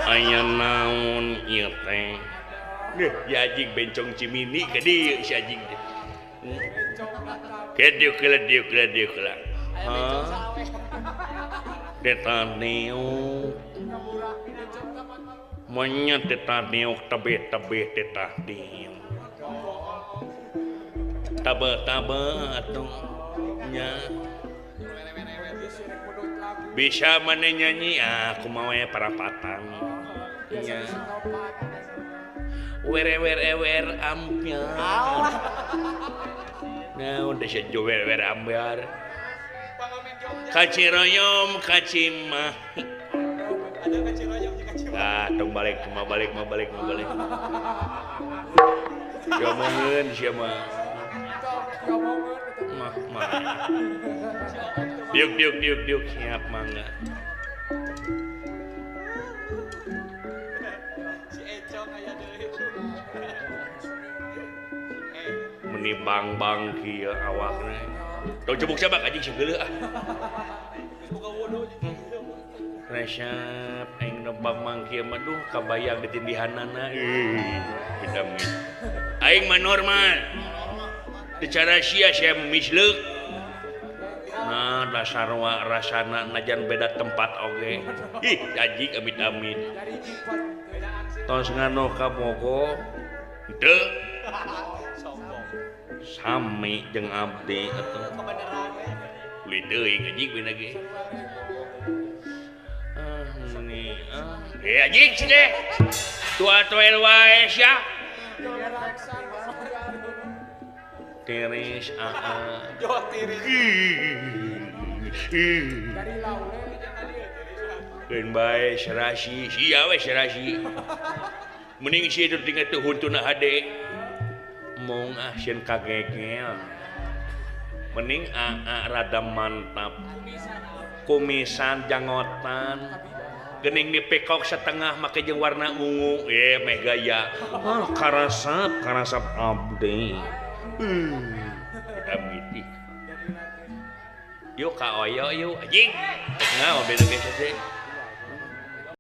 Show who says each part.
Speaker 1: Aya naon ieu teh? Ya anjing bencong Cimini ke dieu si anjing teh. Kedeuk heula diuk heula diuk heula. Hah? Tetaniuk. Monyet tetaniuk tebih-tebih tetaniuk. Tabe-tabe atuh nya. Bisa mana nyanyi ah kumaha we parapatan. Nya. Were-were-wer ambyar. Nah, udah sejo were-were ambyar. Kaciroyom kacimahi.
Speaker 2: Ada kaciroyom jeung kacimahi.
Speaker 1: Ah, tong balik mah balik mah balik mah balik. Diomongeun sia mah. Mah mah. Diuk diuk diuk diuk siap mangga.
Speaker 2: Si Econg aya deui.
Speaker 1: Meni bang-bang kieu awakna. Tong cebuk sabak anjing segeuleuh ah.
Speaker 2: Geus boga wudu jeung
Speaker 1: Resep aing nebang mangkieu mah duh kabayang ditindihanana euy hitam. Aing mah normal. Secara sia sia misleuk. Nah, dasar wa rasana najan beda tempat oge. Ih, anjing amit-amit. Tos ngano ka Bogor. Henteu. Sami jeung abdi atuh. Uli teuing anjing bina ge. Ah, meni ah. Eh anjing sih deh. Tua toel wae sia. Tiris aa.
Speaker 2: Jawa tiris.
Speaker 1: Keun bae serasi, sia we serasi. Mending sia teu tinggal teu huntuna hade. Mong ah sieun kagegel. Mending aa rada mantap. Kumisan jangotan. Gening dipekok setengah make jeung warna ungu. Eh meh gaya. Ah karasap, karasap abdi. Amit. Yuk ka oyo yuk anjing. Nah, mobil geus teh.